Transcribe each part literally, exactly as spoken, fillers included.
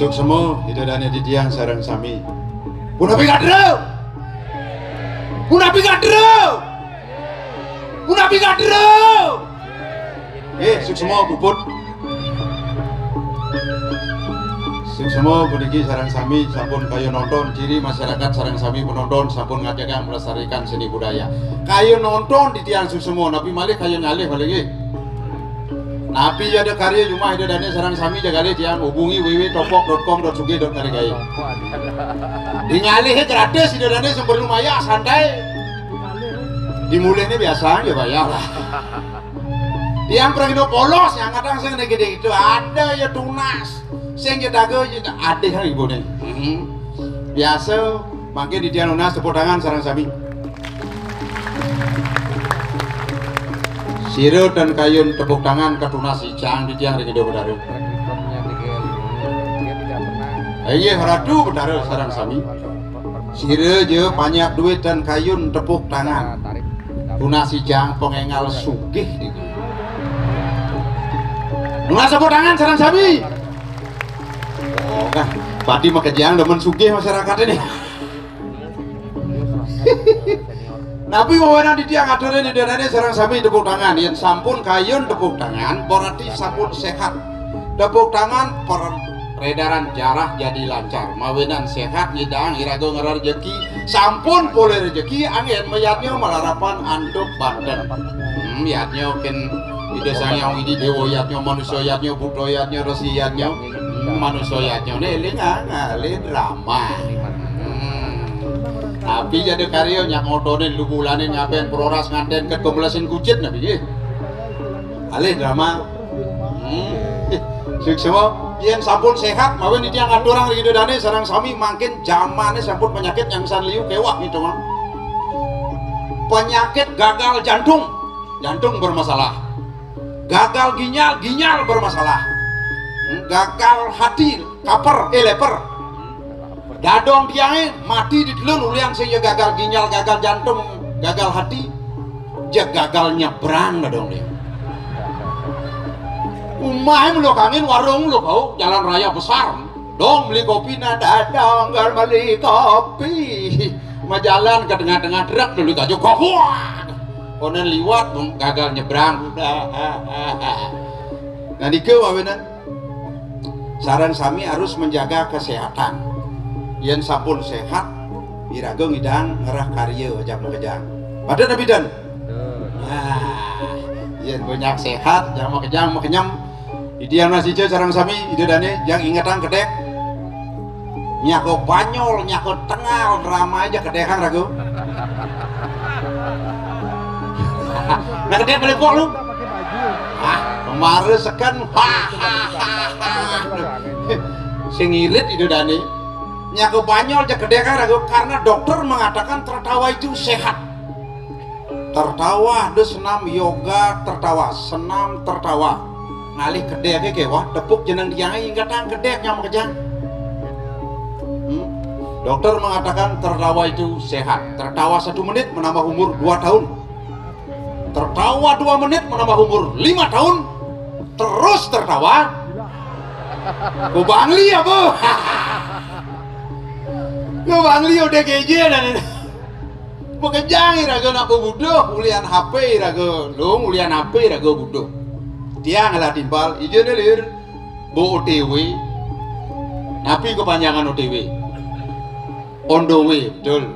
Suksma Ida Dane titiang sareng sami. Punapi gatra? Punapi gatra? Punapi gatra? Eh, suksma puput. Suksma puniki sareng sami sampun kayun nonton, ciri masyarakat sareng sami penonton sampun ngajegang melestarikan seni budaya. Kayun nonton titiang suksma, napi malih kayun ngalih malih nggih. Napi ja ada karya jumah Ida Dane sareng sami jagalih tiang hubungi w w w topok dot com dot sugih dot ngaregae. Di ngalih gratis Ida Dane sing perlu mayah santai. Di mulihne biasa ya bayar lah. Tiang pragina polos yang kadang sing gede itu ada ya tunas. Sing ya dago ya ada kan ibune. Hmm. Biasa mangke titiang nunas tepuk tangan sareng sami. Sira tan kayun tepuk tangan katunas icang titiang ring Ida Betara. Inggih Ratu Betara sareng sami. Sira ja panjak duit tan kayun tepuk tangan. Tunas icang pang énggal sugih niku. Nunas tepuk tangan sareng sami. Oh, nah, pati makejang demen sugih masyarakat ini. Napi mawinan titiang aturin Ida Dane sareng sami tepuk tangan. Yen sampun kayun tepuk tangan, berarti sampun sehat. Tepuk tangan peredaran darah jadi lancar. Mawinan sehat nyidang iraga ngerer rejeki, sampun polih rejeki, anggen mayadnya malarapan antuk banten. Hmm, yadnya kin Ida Sang Hyang Widi Dewa yadnya, manusia yadnya, buta yadnya, resi yadnya. Hmm, manusia yadnya ne eling ah, ngalih drama. Hmm. Tapi jadi karya nyak ngotone lubulane ngaben peroras nganten ket pemelesin kucit nabi nggih. Alih drama. Hmm. Suksma, yen sampun sehat, mawon titiang aturang ring Ida Dane sareng sami mangkin jamane sampun penyakit yang san liu kewah gitu mah. Penyakit gagal jantung, jantung bermasalah. Gagal ginjal, ginjal bermasalah. Hmm, gagal hati, kaper, eh leper. Dadong tiange mati di telun ulian sing ya gagal ginjal, gagal jantung, gagal hati. Ja gagal nyebrang dadong dia. Umah mulu kangin warung lu kau jalan raya besar. Dong beli kopi nah dadong gal beli kopi. Majalan ke tengah-tengah truk dulu kaju kokuak. Konen liwat dong gagal nyebrang udah. Nah niku mawinan. Sareng sami harus menjaga kesehatan. Yen sampun sehat, iraga ngidang ngerah karya jam makejang. Padahal nabi dan. Nah, yen banyak sehat, jam makejang makenyem. Idi yang nasi sareng sami, Ida Dane, yang ingetang kedek. Nyako Banyol, nyako Tengal, drama aja kedekang ragu. Nah kedek beli pok lu. Ah, kemarin seken. Sing irit Ida Dane. Nyako Banyol aja kedekang ragu karena dokter mengatakan tertawa itu sehat. Tertawa, ada senam yoga tertawa, senam tertawa. Ngalih kedek ke wah, tepuk jeneng tiang ingetang kedek nyama kejang. Hmm? Dokter mengatakan tertawa itu sehat. Tertawa satu menit menambah umur dua tahun. Tertawa dua menit menambah umur lima tahun. Terus tertawa. Ku Bangli apa? Ku Bangli udah geje dan ini. Makejang iraga nak buduh, ulian H P iraga, dong ulian H P iraga buduh. Tiang lah timpal, ija ne lir, bo O T W. Napi kepanjangan O T W? On the way, betul.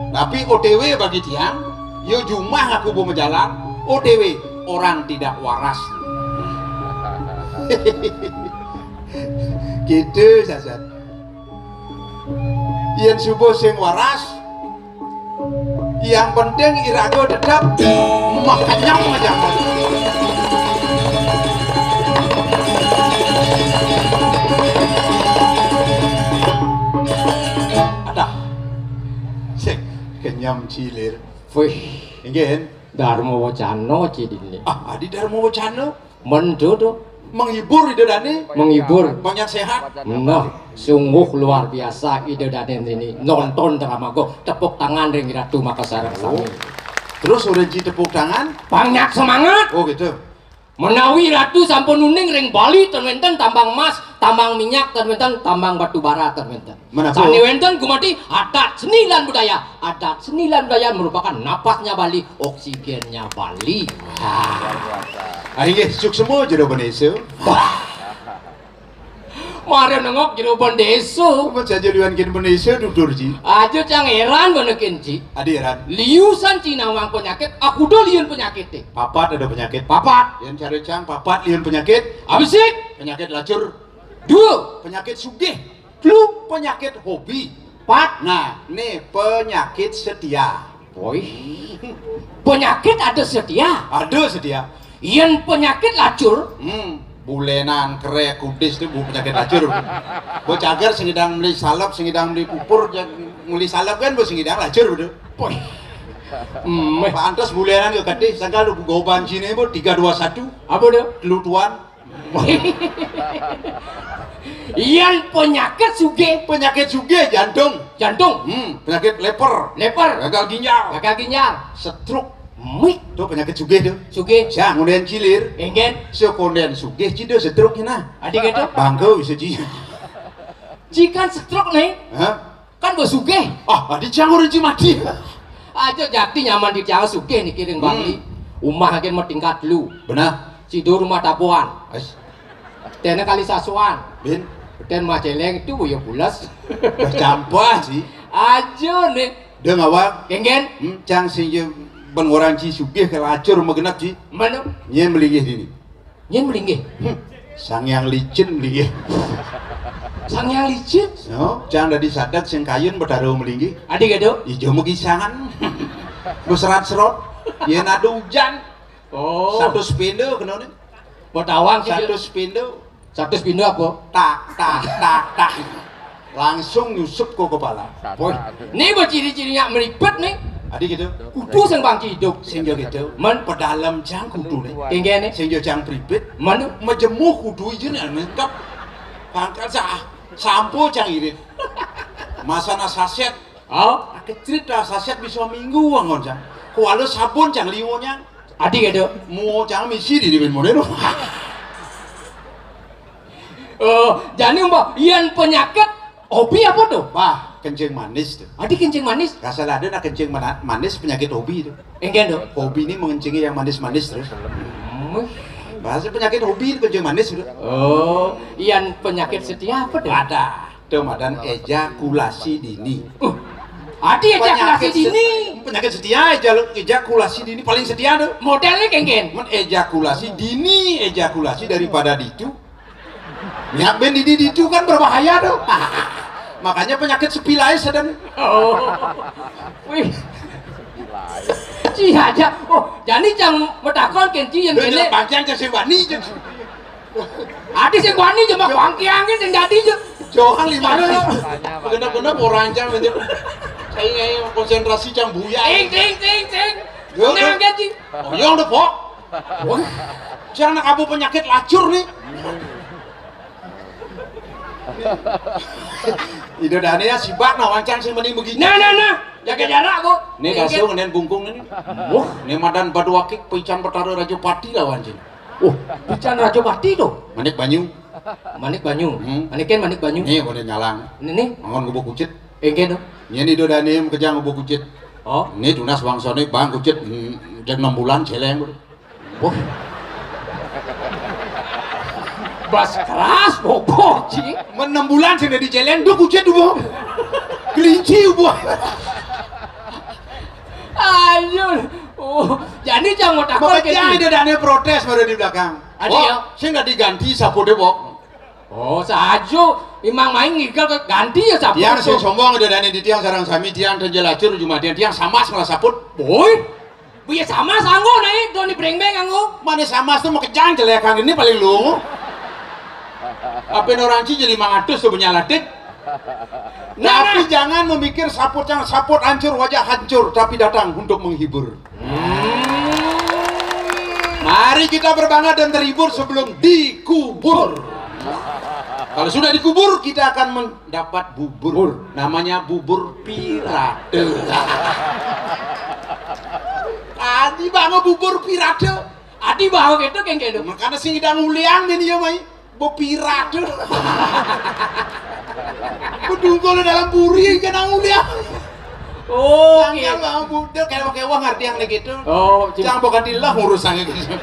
Tapi O T W bagi tiang, yo jumah aku bo majalan, O T W, orang tidak waras. Gitu saja. Yen subuh sing waras, yang penting iraga tetap makenyem aja. Ada. Sing kenyem cilir. Wih, inggih. Dharma Wacana cidine. Ah, adi Dharma Wacana. Mentu to. Menghibur Ida Dane. Menghibur. Banyak sehat. Nah, sungguh luar biasa Ida Dane ini nonton drama go. Tepuk tangan ring Ratu Makassar sami. Terus udah ji tepuk tangan. Banyak semangat. Oh gitu. Menawi Ratu sampun uning ring Bali ten wenten tambang emas, Tambang minyak ten wénten, tambang batu bara ten wénten. Menapa? Sané wénten gumanti adat seni lan budaya. Adat seni lan budaya merupakan napasnya Bali, oksigennya Bali. Ah, inggih, suksma jero bendésa. Mara nengok jero bendésa. Amun saja liwan kin bendésa tutur, Ji. Aja cang éran bana kin, Ji. Adi éran. Liusan cai nawang penyakit, akuda liun penyakité. Papat ada penyakit. Papat. Yén cara cang papat liun penyakit. Abisik. Penyakit lacur. Dua. Penyakit sugih. Telu. Penyakit hobi. Pat. Nah, né penyakit setia. Woi. Penyakit ada setia. Ada setia. Yén penyakit lacur. Hmm. Bulenan, kerek, kudis itu bu penyakit lacur. Bu cagar sing idang meli salep, sing idang meli pupur, ja-, meli salep kan bu sing idang lacur betul. Woi. Hmm. Pantes bulenan ke kadih, sangkal goban sini bu tiga dua satu. Apa tuh? Kelutuan. Yén penyakit sugih. Penyakit sugih jantung. Jantung. Hmm, penyakit leper. Leper. Gagal ginjal. Gagal ginjal. Stroke. Mik. Tuh penyakit sugih tuh. Sugih. Sing kondén cilir. Éngkén. Sing kondén sugih cida stroke nah. Adi gitu. Bangga bisa ji. Jikan stroke nih. Hah? Kan bos sugih. Ah, adi cang urang ci mati. Aja jakti nyaman di tiang sugih niki ring Bali. Hmm. Umah agen mah tingkat lu. Benar. Sido rumah tabuhan. Ais. Tena kali sasuan. Bin. Ten mah celeng itu ya pulas. Wah, campah sih. Aja nih. Dia ngawak. Éngkén. Hmm, cang sing je ben orang ci sugih ke lacur magenap ci. Mana? Nyén melinggih dini. Nyén melinggih. Hmm. Sang Hyang Licin melinggih. Sang Hyang Licin? No, cang dadi sadat sing kayun Betara melinggih. Adi gitu. Ijo megisangan. Beserat-serot. Yén ada hujan. Oh. Satu spinda kena nih. Mau tawang sih. Satu spinda. Satu spinda apa? Tak, tak, tak, tak. Langsung nyusup ke kepala. Woi, ini berciri-cirinya meripet nih. Adi gitu. Kudu sing bangci hidup. Sing jo gitu. Men pedalem cang kudu nih. Tinggi nih. Sing jo cang pripit. Menu. Mejemuh kudu ijo nih lengkap. Pangkal sa sampo cang irit. Masana saset. Oh, kecrit dah saset bisa minggu angon cang. Kuala sabun cang liwonya. Adi gitu. Mau cang misi di dimin model. Oh, jadi mbak, yén penyakit hobi apa tuh? Wah, kencing manis tuh. Adi kencing manis? Gak salah ada nak kencing mana- manis penyakit hobi tuh. Enggak tuh. Hobi ini mengencingi yang manis-manis terus. Hmm. Bahasa penyakit hobi itu kencing manis udah. Oh, yén penyakit setia apa tuh? Ada. Tuh madan ejakulasi dini. Uh, adi ejakulasi penyakit se- dini. Penyakit setia eja- ejakulasi dini paling setia tuh. Modelnya kengken. Men ejakulasi dini, ejakulasi daripada ditu. Nyak ben di, di, di itu kan berbahaya tuh. Makanya penyakit sepi lain sedang. Oh. Wih. Ci aja. Oh, jadi cang metakon kenci yang bener kene. Bagian ke si wani je. Adi sing wani je mah wangkiangnya sing jadi je. Johan lima lo. Bener-bener orang cang aja. Saya konsentrasi cang buya. Ting ting ting ting. Yo, nah, yo. Ganti. Oh, yang udah pok. Wah, jangan aku penyakit lacur nih. Ida dane ya sibak nah wancang sing mending begini. Nah, nah, nah. Jaga jarak, Bu. Nih kasih ngenen bungkung nih. Wah, nih madan badu akik pican Betara Rajapati lah wancing. Oh, pican Rajapati tuh. Manik banyu. Manik banyu. Hmm. Manikin manik banyu. Nih boleh nyalang. Ini nih. Mangon gubuk kucit. Engke tuh. Nih nih do dane kejang gubuk kucit. Oh. Nih tunas bangsane bang kucit, hmm, jam enam bulan celeng. Wah. Bas keras bobo, Ci. Men enam bulan sing dadi celeng, duk ucit, Bu. Kelinci, Bu. Ayo. Oh, jadi jangan mau takut. Makanya ada dane protes baru di belakang. Ada ya? Sing nggak diganti sapu deh, Bok. Oh, sajo. Imang main ngigel ke ganti ya sapu. Tiang sing sombong ada dane di tiang sarang sami tiang dan jelacur jumadian tiang sama salah saput. Boy. Buya sama sanggo naik doni brengbeng anggo. Mana sama tuh mau kejang jelek kang ini paling lu. Apa orang Ci jadi mangatus tuh punya latik. Nah, tapi nah. Jangan memikir saput yang saput hancur wajah hancur tapi datang untuk menghibur. Hmm. Mari kita berbangga dan terhibur sebelum dikubur. Kalau sudah dikubur kita akan men- dapat bubur. Bur. Namanya bubur pirate. Adi bango bubur pirate. Adi bango gitu keng gitu. Makanya sing idang uliang ini ya mai. Bepirat tuh. Bedungkul dalam puri, jangan uliah. Oh, sangkal bang budek, kayak pakai uang ngerti yang gitu. Oh, cing. Jangan bukan di lah urusannya gitu.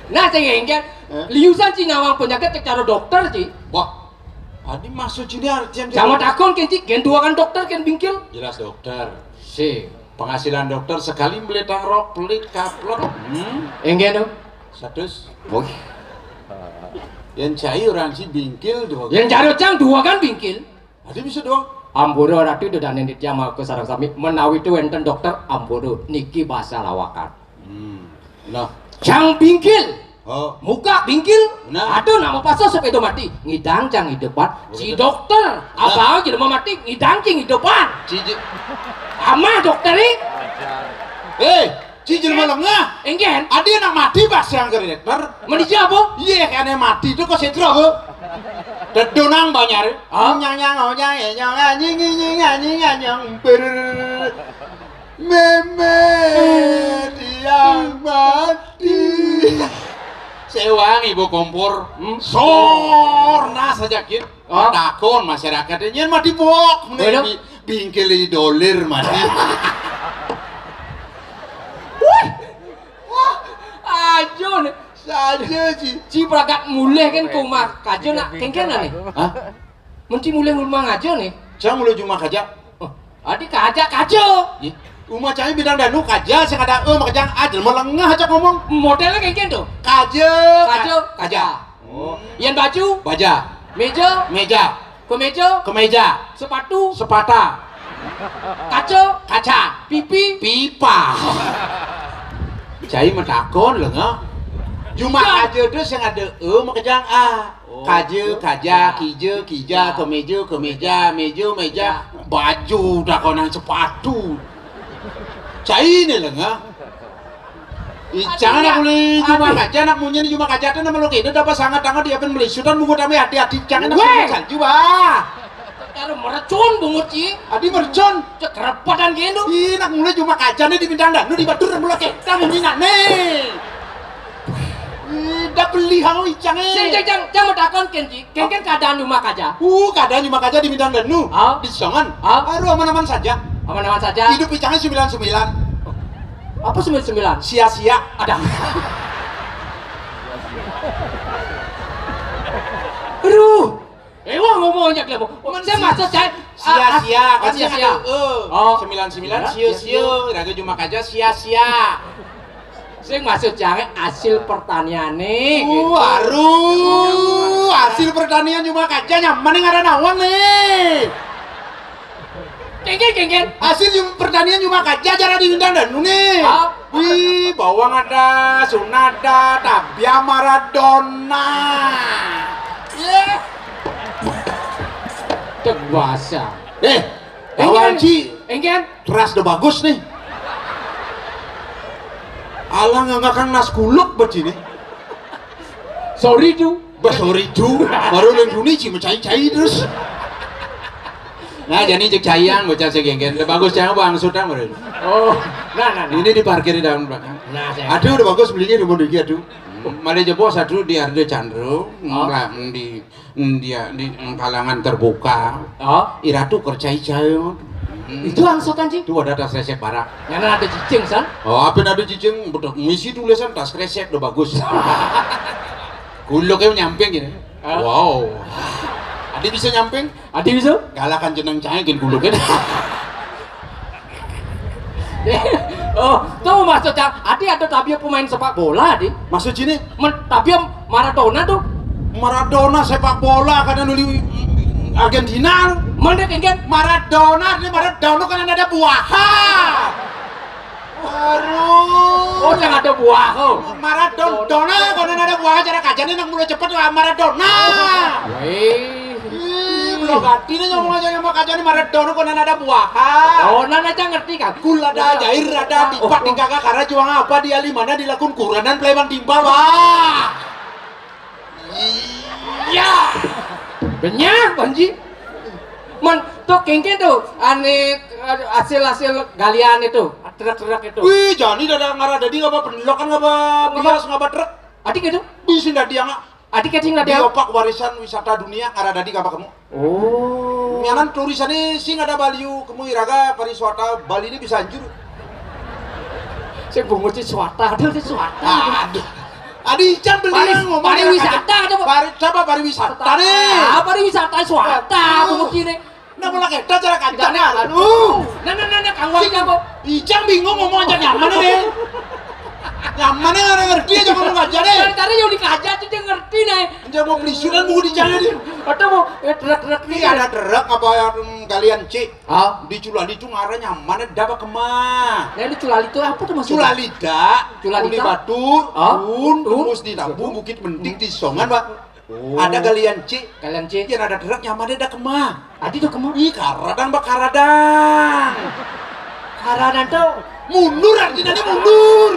Nah, sing engke. Hah? Liusan ci nawang penyakit cek cara dokter, ci. Wah. Adi maksud ini artian. Jangan takon, ken, ci, ken dua kan dokter, ken bingkil. Jelas dokter. Si. Penghasilan dokter sekali beli tangrok, pelit, kaplok. Hmm. Engke, no. Satu. Woi. Yang cai orang si bingkil dua. Yang caro cang dua kan bingkil. Adi bisa dua. Ampura ratu dodanen titiang maka sareng sami, menawi tu wenten dokter, ampura niki basa lawakan. Hmm. Nah. Cang bingkil. Oh. Muka bingkil. Nah. Aduh, nama pasal sepeda mati. Ngidang cang hidupan. Oh, si betul. Dokter. Nah. Abang jelema mati, ngidang cing hidupan. Cici. Amah dokter, eh. Eh. Ci jelema lengah. Engken. Adi anak mati pas yang ke dokter. Menija apa? Iya, kene mati itu kok sedra, Bu. Dedonang banyak. Ah? Nyang, nyang, oh, nyang, eh, nyang, anjing, anjing, anjing, anjing, ber. Meme, tiang mati. Sewang ibu kompor. Hmm? Sorna saja, Kin. Ah? Takon masyarakat, nyen mati pok. Waduh. Bingkil dolir mati. Wih. Wah, ajo nih. Saja, Ci. Ci pragat mulih kan ke rumah kaja nak kengken nih. Hah? Menti mulih rumah aja nih. Cang mulih rumah kaja. Oh, adi kaja, kaja. Ih, rumah cai bintang danu kaja, sing ada eh makejang aja melengah aja ngomong. Modelnya kengken tuh. Kaja. Kaja, kaja. Oh. Yang baju? Baja. Meja? Meja. Kemeja? Kemeja. Sepatu? Sepata. Kaca? Kaca. Pipi? Pipa. Cai matakon lengah. Cuma kaja tu sing ada e makejang a. Oh. Kaja, kaja, kija, kija, kemeja, kemeja, meja, meja, baju, takonan sepatu. Cai ni lengah. Icang anak mulai cuma kaja, anak munyi ni cuma kaja tu nama lo kena dapat sangat tangan dia pun melisutan buku kami hati-hati, icang anak salju, bah. Karo merecun bungut, Ci. Adi merecun. Cek repetan gini. Ih, nak mulai cuma kaca nih di bintang danu di batur mulai kita munyi nane. Ih, dah beli hau icang eh. Sing, sing, cang, cang mau takon ken, Ci. Ken, ken keadaan rumah kaja. Uh, keadaan rumah kaja di bintang danu. Ah. Di Songan. Ah. Aduh, aman-aman saja. Aman-aman saja. Hidup icangnya sembilan sembilan. Apa sembilan sembilan? Sia-sia. Ada. Aduh. Eh, wah, ngomong aja kamu. Saya maksud saya, sia-sia, ah, kan sia-sia. Oh. Sembilan sembilan, sia-sia. Raga cuma kaja sia-sia. Sing maksud saya hasil pertanian nih. Uh, aduh, hasil pertanian cuma kaja nyaman nih, ada nawang nih. Kengken, kengken. Hasil pertanian cuma kaja cara diundang dan nih. Wih, bawang ada, sunada, tabia Maradona. Iya. Cek bahasa. Eh, bawang ci. Engken. Teras udah bagus nih. Alah nggak ngakan nas kuluk begini. Sorry tuh. Bah, sorry tuh. Baru lagi ci mencai-cai terus. Nah, jadi cek caiang bocah segenggen. Bagus caiang bang sudang baru. Oh, nah, nah, nah. Ini diparkir di dalam belakang. Nah, saya. Aduh, udah bagus belinya di Mondegi, aduh. Hmm, malah jebos satu di Ardo Chandro, oh. Ngelah di dia di kalangan terbuka. Oh. Iratu kercai caiang. Hmm. Itu angsutan, Cing. Itu ada tas resep barak. Yang ada cicing, san? Oh, apa ada cicing? Betul. Misi tulisan tas resep udah bagus. Kuluknya nyamping gini. Ah. Wow. Adi bisa nyamping? Adi bisa? Galakan jeneng cai gini kuluknya. Oh, tuh maksudnya, Adi ada tabia pemain sepak bola, Adi. Maksud sini? Men, tabia Maradona tuh. Maradona sepak bola karena nuli Argentina. Mana kan? Maradona, ini Maradona kan ada buah. Aduh. Oh, yang ada buah. Oh. Maradona, Dona, kono ada buah cara kajane nang mulai cepet lah Maradona. Weh. Ih, belum ganti nih ngomong aja sama kajane Maradona, kono ada buah. Oh, nana aja ngerti kan? Kul ada, jair ada, tipak tingkaka karena juang apa dia limana dilakun kuranan Pleman timpal, wah. Iya. Benyah, Panji. Man, tuh kengken tuh, ane, hasil-hasil galian itu, truk-truk itu. Wih, jani dada ngarah dadi ngapa pendelokan, ngapa bias, ngapa truk. Adik itu? Bisa dadi yang Adi kecing na dia. Diopak warisan wisata dunia, ngarah dadi ka kemu. Oh. Mianan turisané sing ada Bali, kemu iraga pariwisata Bali ini bisa hancur. Saya bungut si swata, ada si swata. Aduh. Adi ican beli. Pari-, ngomong pariwisata aja, Pak. Pari-, coba pariwisata nih. Ah, pariwisata swata, bungut ini. Nah, malah kita cara kancana. Aduh. Nah, nah, nah, nah, kanggo aja, kok. Ijang bingung ngomong aja nyaman deh. Nyaman deh, orang ngerti aja ngomong aja deh. Dari tadi yang dikaja aja dia ngerti nih. Aja mau beli sudan mau di jalan nih. Atau mau, eh, truk-truk nih. Iya, ada truk apa yang kalian, Cik? Ah, di Culali itu ngarah nyaman deh, dapat kemah. Nah, di Culali itu apa tuh maksudnya? Culalida, Culalida? Uli Batur, ah? Un, terus di Labu, Bukit Mending, di Songan, Pak. Oh. Ada galian, Cik. Galian, Cik. Yang ada truk nyaman deh, dah kemah. Adi tuh kemah. Ih, karadang, Pak, karadang. Karadang tuh. Mundur, artinya dia mundur.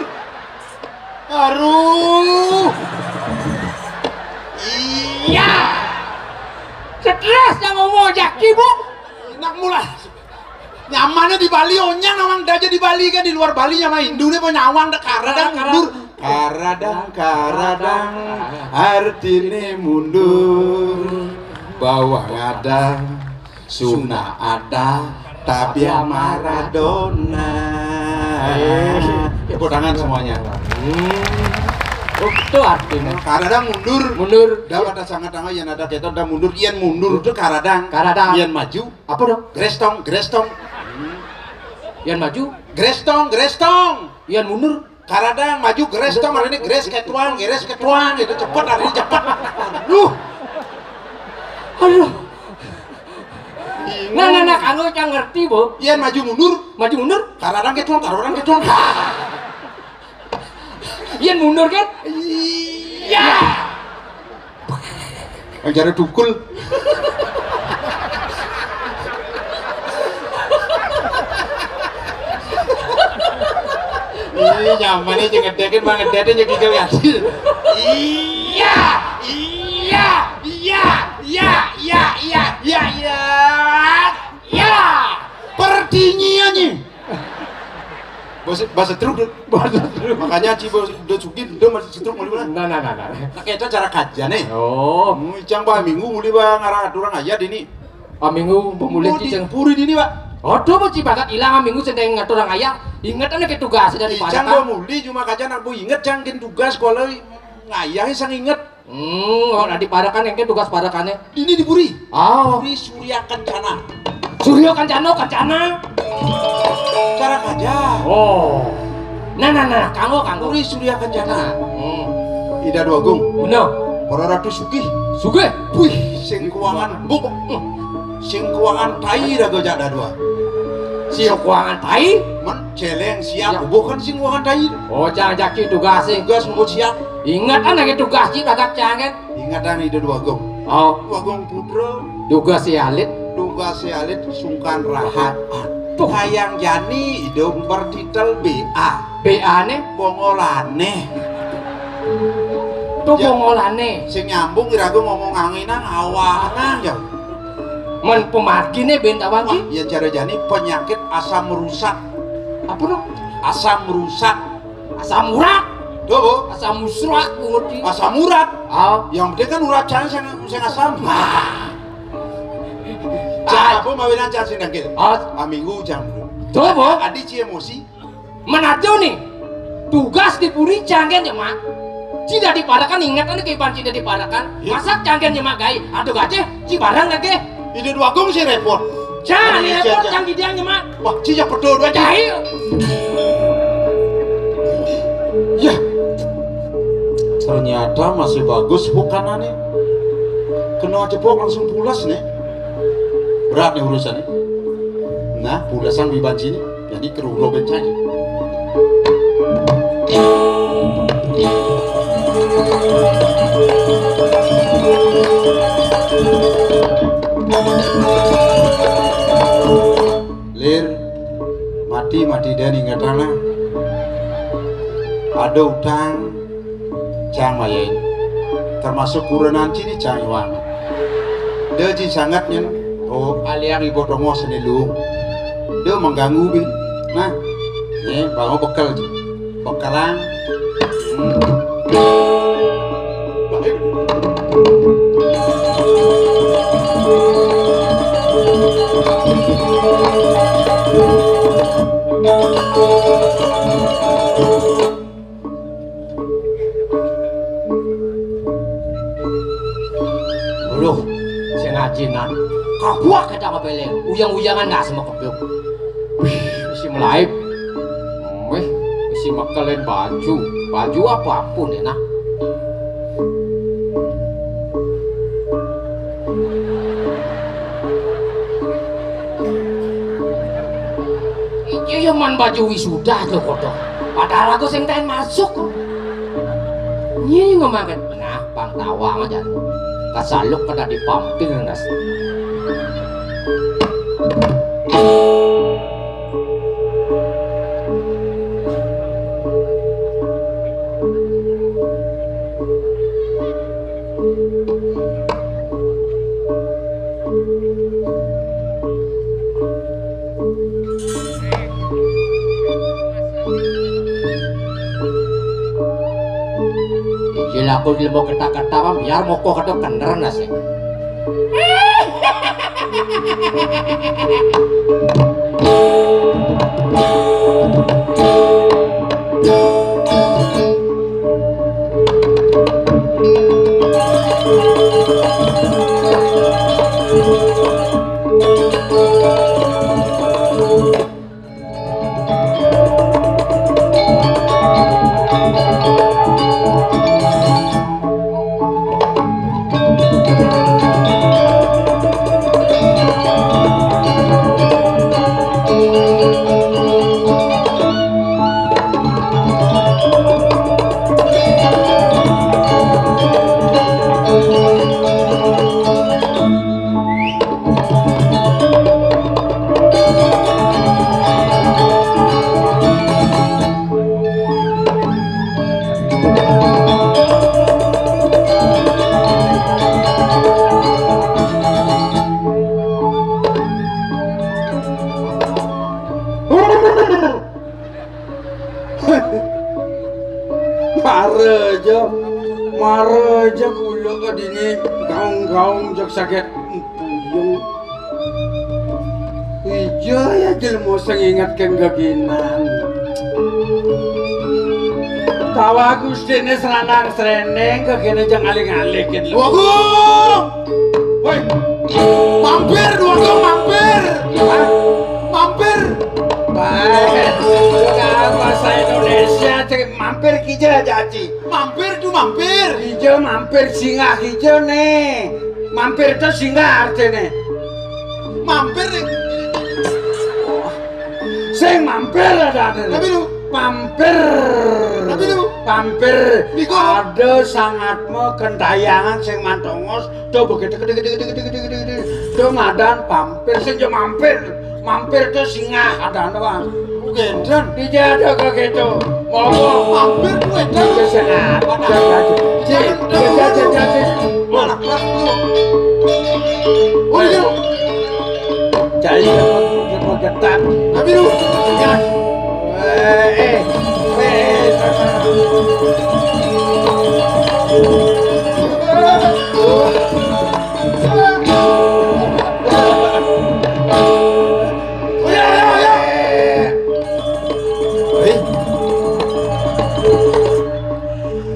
Aduh. Iya. Stres yang ngomong jaki, Bu. Enak mula. Nyamannya di Bali, onyang orang aja di Bali kan, di luar Bali nyaman Hindu deh, mau nyawang deh, karadang mundur. Karadang, karadang, artinya mundur. Bawah ada, Suna ada, tapi yang Maradona. Eh, tepuk tangan semuanya. Hmm. Oh, itu artinya. Karadang mundur. Mundur. Dah pada sangat tangga, yang ada kita dah mundur, yang mundur itu karadang. Karadang. Yang maju. Apa dong? Grestong, grestong. Yang maju. Grestong, grestong. Yang mundur. Karadang maju, geres tong, hari ini geres ketuang, geres ketuang, gitu, cepet, hari ini cepet. Aduh. Aduh. Bingung. Nah, nah, nah, kanggo cang ngerti, Bu. Yang maju mundur. Maju mundur. Karadang ketuang, karadang ketuang. Yang mundur kan? Iya. Yang cara dukul. Ih, nyaman nih, jeung ngedekin mah ngedede jeung gigil ngadil. Iya, iya, iya, iya, iya, iya, iya, iya. Ya, pertinyiannya. Bahasa, bahasa truk, Dut. Bahasa truk. Makanya Ci Bos, Dut Sugih, Dut masih setruk mau dimana? Nah, nah, nah, nah. Nah, kita cara kajian nih. Oh. Hmm, Icang bah minggu muli bah ngarah aturang ayat ini. Ah, minggu pemuli. Mau di Cicing. Puri dini, Pak. Aduh, mau cipakat hilang minggu sedang ngaturang ayat. Ingat anak itu tugas dari Icang Padakan. Bah muli cuma kajian aku inget, Cang, kin tugas kalau ngayah sang inget. Hmm, oh, nah, di Padakan yang tugas Padakannya. Ini di Puri. Oh. Puri Surya Kencana. Surya Kencana, Kencana. Cara aja. Oh. Nah, nah, nah, kanggo, kanggo. Puri Surya Kencana. Hmm. Ida Dwagung. Bener. Para Ratu Sugih. Sugih. Wih, sing kuangan buk. Sing kuangan tai raga jada dua. Sing kuangan tai? Men celeng siap. Ya. Bukan sing kuangan tai. Oh, jangan jaki tugas sih. Tugas ngebut siap. Ingatan lagi tugas sih, bagak jangan. Ingatan Ida Dwagung. Oh. Dwagung Putra. Tugas si alit. Tugas si alit sungkan rahat. Aduh. Kayang jani Ida bertitel B A. B A ne? Bongolane. Tuh ya. Bongolane. Sing nyambung iraga ngomong anginan awangan ya. Men pemargine bentawang. Wah, ki? Ya cara jani penyakit asam rusak. Apa no? Asam rusak. Asam urat. Tuh, Bu. Asam musrak, Bu, ngerti? Asam urat. Ah. Yang penting kan urat jangan sing, sing asam. Nah. Cang apa mawinan cang sing dangkil? Ah. Ah, minggu cang. Tuh, Bu. Adi ci emosi. Menajo nih. Tugas di Puri canggen ya, Mak. Cida di Padakan, ingat anu kehidupan cida di Padakan. Iya. Masak canggen ya, Mak, gai. Aduh, gajeh. Ci barang lagi. Ide dua gong sih repot. Jangan repot, jangan didiang, Mak. Wah, ci ya betul dua. Jahil. Ya. Ternyata masih bagus bukanannya. Kena jebok langsung pulas nih. Berat nih urusannya. Nah, pulasan wiban sini. Jadi keruro bencana. Lir, mati, mati dan ingatlah. Ada utang, cang mayain. Termasuk kurenan cini cang iwang. Dia ji sangat nyen. Oh, aliang ibu tongo seni lu. Dia mengganggu bin. Nah, nih bawa bekal ji. Bekalan. Hmm. Lho, sing ajinan. Kabuak kita kepeleng, uyang-uyangan nggak sama kepeleng. Wih, isi melaib. Wih, isi mekelen baju. Baju apapun enak. Iki ya man baju wisuda to kodok. Padahal aku sing taen masuk. Nyi ngomongin, nah, bang tawang aja. Kasaluk kada dipampir nas. Iki laku ilmu kata-kata kan biar moko kata kener nasi. Mara aja, mara aja kula kadini gaung-gaung jak sakit puyung. Ija ya jelema sing inget keng geginan. Tawa Gustine seranang sreneng gegene jang aling-aling gitu. Wagung! Woi, mampir dua kau mampir. Hah? Mampir. Baik. Sudah bahasa Indonesia cek mampir kija jaji. Mampir tu mampir. Kija mampir singgah kija nih. Mampir tu singgah artinya. Mampir nih. Sing mampir ada ada. Tapi lu mampir. Tapi lu pampir. Niku ada sangatmu kentayangan sing mantongos. Tuh begitu gede gede gede gede gede gede gede. Tuh madan pampir sing jo mampir. Mampir tuh singgah ada doang. Bukan. Dijado kok gitu. Ngomong. Mampir gue dah. Itu sehat. Mana? Jadi, jadi, jadi, jadi. Mana? Mana? Oh iya. Jadi, mau getar. Tapi lu. Ya. Eh, eh. Eh, eh. Hei.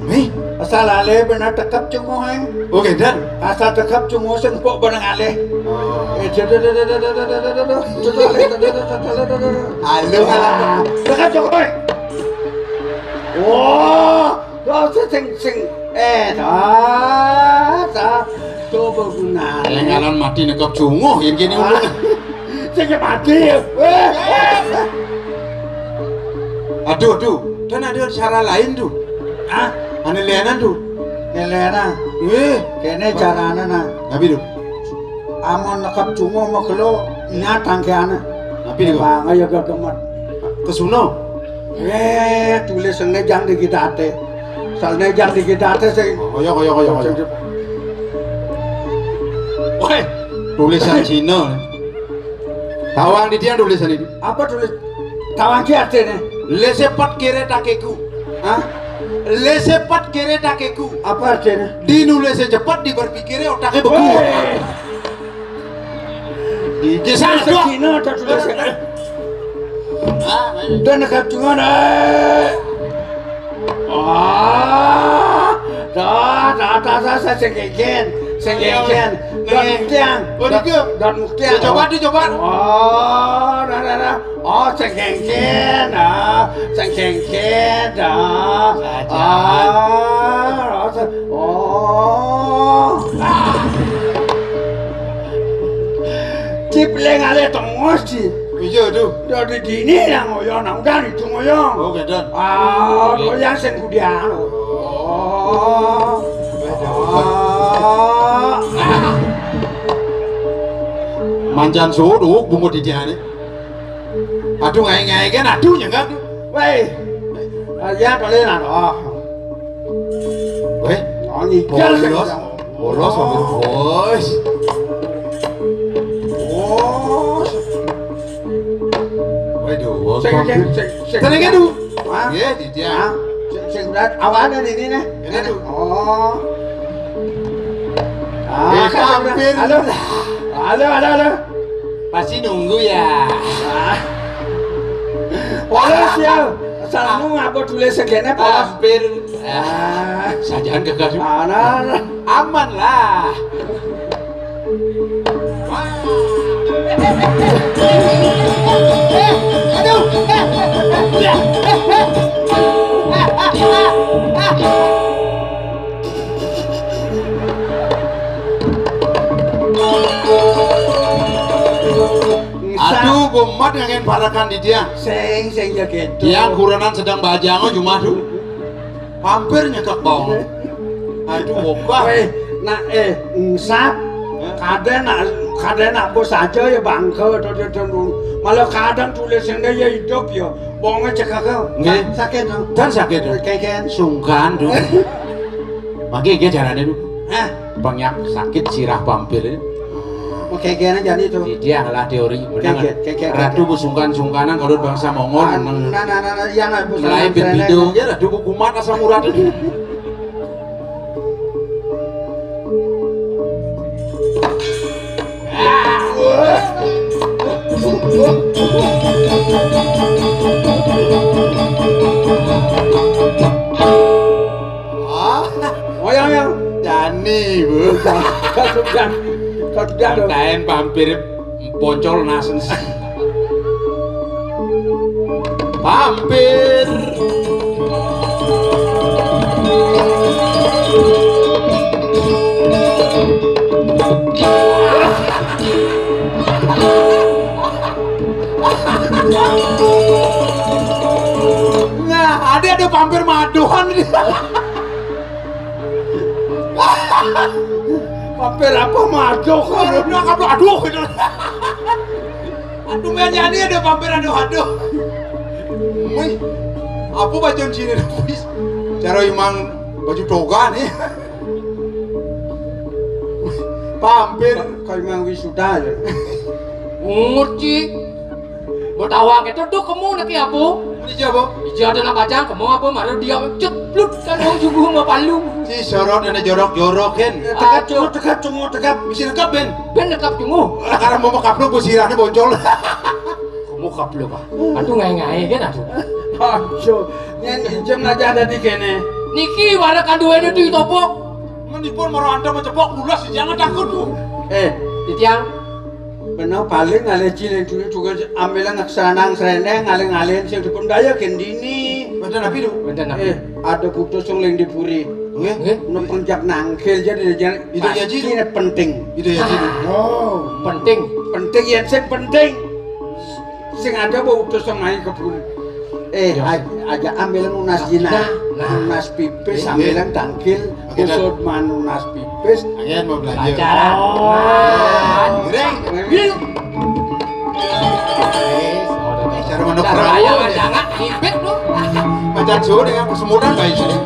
Hei, asal ale benar tekap cunguh, eh. Oke, dan asal tekap cunguh sing pok benang ale. Oh. Eh, jada, jada, jada. Halo, halo. Tekap cunguh, eh. Wah. Lha sing sing eh ta ta coba gunane. Eling-eling mati nekep junguh yen kene ulun. Sing mati. Weh. Aduh, aduh. Dan ada cara lain tuh. Hah? Ane lenan tuh. Nelena. Eh, kene carane nah. Tapi tuh. Amun nekep junguh megelo nyat angkeane. Tapi tuh. Bang ayo gegemet. Kesuno. Eh, tulis sing nejang di kitate. Sal nejang di kitate sing. Kaya, kaya, kaya, kaya. Woi, tulisan Cina. Tawang di dia tulisan ini. Apa tulis? Tawang ki artine? Lese pat kere takeku. Hah? Lé cepet kéré takéku. Apa artinya? Di nu lé cepet di berpikiré otaké beku. Wéh. Di desa desa doang. Cina ada tulis. Ah, dan dekat dengan, eh. Ah, dah, dah, dah, dah, dah, sing kénkén, sing kénkén. Dan muktiang. Oh, dan, dan muktiang. Ya, coba, dicoba. Oh, dah, dah, dah. Oh, sing kénkén, ah, sing kénkén, ah. Saja. Ah, rasa, oh. Ah. Cip lé ngalih tengos, Ci. Iya, tuh. Dari dini nang ngoyong, nang udan itu ngoyong. Oh, gitu. Ah, oké. Ngoyong sing kudian. Oh. Wéh, jauh. Ah. Mancan sudu bungut di diané. Aduh, ngaé-ngaé kan, aduh, nyenggak, tuh. Wéh. Ah, ya, boleh lah, oh. Wéh, oh, ngigal, bolos. Kan. Bolos, mobil bos. Oh. Waduh, sing, sing, sing, sing. Tenang, aduh. Hah? Iya, di dia. Hah? Sing, sing berat. Awané ini nih. Ini, tuh. Oh. Ah, eh, kan hampir. Halo. Halo, halo, halo. Pasti nunggu ya. Ah. Polos ya. Asal nu ngapa tulis segene polos. Hampir. Ah. Sajaan gagal juga. Aman. Aman lah. Eh, aduh. Aduh, bomat ngangén barakan di dia. Sing, sing ya gitu. Dia kurenan sedang bajang, oh, jumah tuh. Hampir nyekek bong. Aduh, obah. Wéh, nak, eh, ensap. Hah? Kadén nak, kadén nak bos aja ya bangké, tuh, tuh, tuh, tuh. Malah kadang tulisnya ya hidup ya. Bongé cekek. Nggih. Sakit, tuh. Dan sakit, tuh. Kénkén. Sungkan, tuh. Mangké nggih jarané, tuh. Hah? Banyak sakit sirah pampir ini. Oké, kénkén jani to. Di dia ngalah teori, menang. Kénkén, kénkén, Ratu kénkén. Busungkan-sungkanan kalau bangsa Mongol, ah, menang. Nah, nah, nah, nah, iya, nah, busungkan. Mulai ben srene. Bidung, ya, Ratu kumat asam urat ini. Ah, oyang, oyang. Jani, Bu. Kasudah. Kasudah, lho. Kain pampir poncol nasen. Pampir. Nah, ada, ada pampir maduhan. Pampir apa maduh? Aduh, aduh, aduh, gitu. Aduh, main nyanyi ada pampir, aduh, aduh. Wih, apa bacaan sini, wis? Cara imang baju toga nih. Pampir. Kayak imang wisuda ya. Ngerti. Mbok tawang itu tuh kemu niki apa? Iya, Bu. Iya, ada nak bajang kemu apa? Mara dia ceplut kan wong sungguh mau palu. Si sorot ana jorok-jorok, Hen. Tekap, aduh. Cunguh, tekap, cunguh, tekap. Mesti lengkap, Ben. Ben lengkap cunguh. Karena mau mekaplok, Bu, sirahnya boncol. Kemu kaplok, ah. Aduh, ngaé-ngaé kan, aduh. Aduh, yang injem aja ada di kene. Niki warna kanduene tuh topok. Menipun mara anda mencepok, bulas, jangan takut, Bu. Eh, Titiang. Bener, paling ngalih cilik dulu juga ambil anak seranang serendeng, ngalih-ngalihin sing dipun daya gendini. Wonten apa itu? Wonten apa? Eh, ada putus sing ling dipuri. Nggih. Nggih. Nang penjak nangkil jadi jangan. Itu ya, Ji. Pasti penting. Itu ya, Ji. Oh, penting. Penting ya, sing penting. Sing ada apa utus sing main kebun. Eh, ya. Aj-, aja ambil nunas jina. Nah, nah. Nunas pipis, eh, ambilan tangkil. Oke, dah. Usut manunas pipis. Ayan mau belanja. Pacaran. Oh. Nah. Giring. Giring. Cara manuk perahu. Raya jangan ibit lu. Macan suhu dengan kesemutan baik sini.